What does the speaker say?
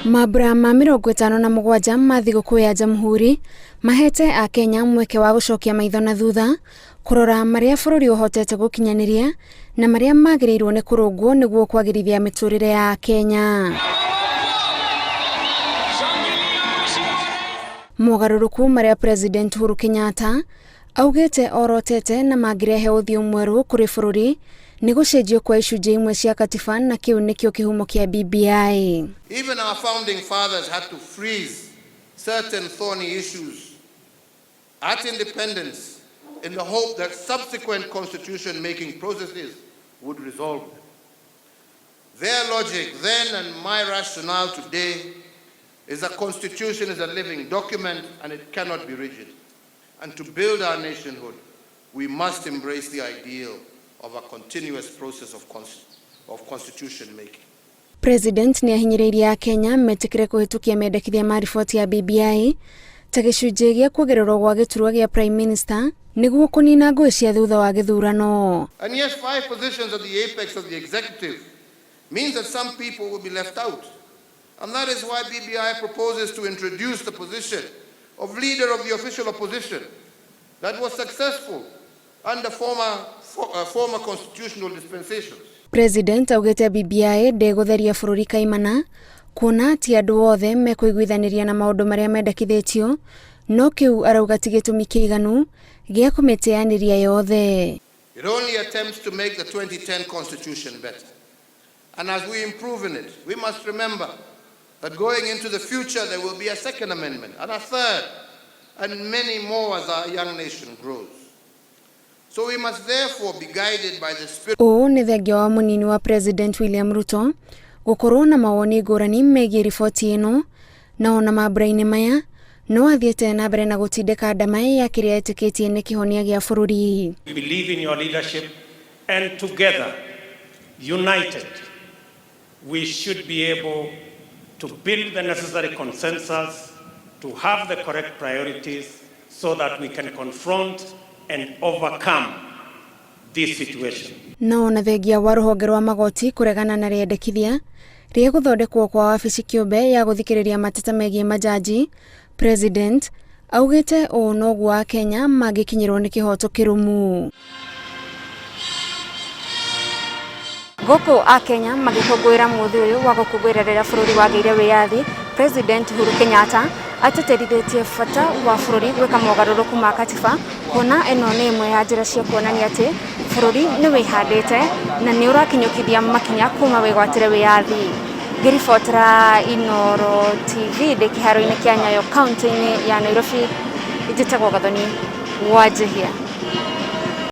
Mambura ma 57 ma thigũkũ ya Jamhuri mahete Akenya mweke wa gũcokia maitho na thutha kũrora marĩa bũrũri ũhotete gũkinyanĩria na marĩa magĩrĩirwo nĩ kũrũngwo nĩguo kwagĩrithia mĩtũrĩre ya Akenya. Mogarũrũku marĩa President Uhuru Kenyatta augĩte orotete na mangĩrehe ũthiũ mwerũ kũrĩ bũrũri nĩ gũcenjio kwa icunjĩ imwe cia katiba na kĩu nĩkĩo kĩhumo kĩa BBI. Even our founding fathers had to freeze certain thorny issues at independence in the hope that subsequent constitution-making processes would resolve them. Their logic then and my rationale today is a constitution is a living document and it cannot be rigid. And to build our nationhood, we must embrace the ideal of a continuous process of constitution making. President nĩ ahinyĩrĩirie Akenya metĩkĩre kũhĩtũkia mendekithia ma riboti ya BBI ta gĩcunjĩ gĩa kuongererwo gwa gĩturwa gĩa Prime Minister nĩguo kũnina ngũĩ cia thutha wa gĩthurano. And yes, 5 positions at the apex of the executive means that some people will be left out. And that is why BBI proposes to introduce the position of leader of the official opposition that was successful under former constitutional dispensations. President augĩte BBI ndĩgũtheria bũrũri kaimana kuona ti andũ othe mekũiguithanĩria na maũndũ marĩa mendekithĩtio, no kĩu arauga ti gĩtũmi kĩiganu gĩa kũmĩteanĩria yothe. It only attempts to make the 2010 constitution better. And as we improve in it, we must remember that going into the future there will be a second amendment and a third and many more as our young nation grows. So we must therefore be guided by the spirit. Ũũ nĩ thengia wa mũnini wa President William Ruto gũkorwo na mawoni ngũrani megiĩ riboti ĩno, na ona mambura-inĩ maya no athiĩte na mbere na gũtindĩka ndama ya kĩrĩa etĩkĩtie nĩ kĩhonia gĩa bũrũri. We believe in your leadership and together, united, we should be able to build the necessary consensus, to have the correct priorities so that we can confront and overcome this situation. Na ona thengia wa rũhonge rwa magoti kũregana na rĩendekithia rĩa gũthondekwo kwa wabici kĩũmbe ya gũthikĩrĩria mateta megiĩ majaji, President augĩte ũũ noguo Akenya mangĩkinyĩrwo nĩ kĩhoto kĩrũmu. Gũkũ Akenya magĩkũngũĩra mũthĩ ũyũ wa gũkũngũĩra rĩrĩa bũrũri wagĩire wĩyathi, President Uhuru Kenyatta atĩtĩrithĩtie bata wa bũrũri gwĩka mogarũrũku ma katiba, kuona ĩno nĩ ĩmwe ya njĩra cia kuonania atĩ bũrũri nĩ wĩhandĩte na nĩ ũrakinyũkithia makinya kuma wĩgwatĩre wĩyathi. Ngĩribotera Inooro TV ndĩ kĩharo-inĩ kĩa Nyayo kaunti-inĩ ya Nairobi, njĩtagwo Gathoni Wanjihia.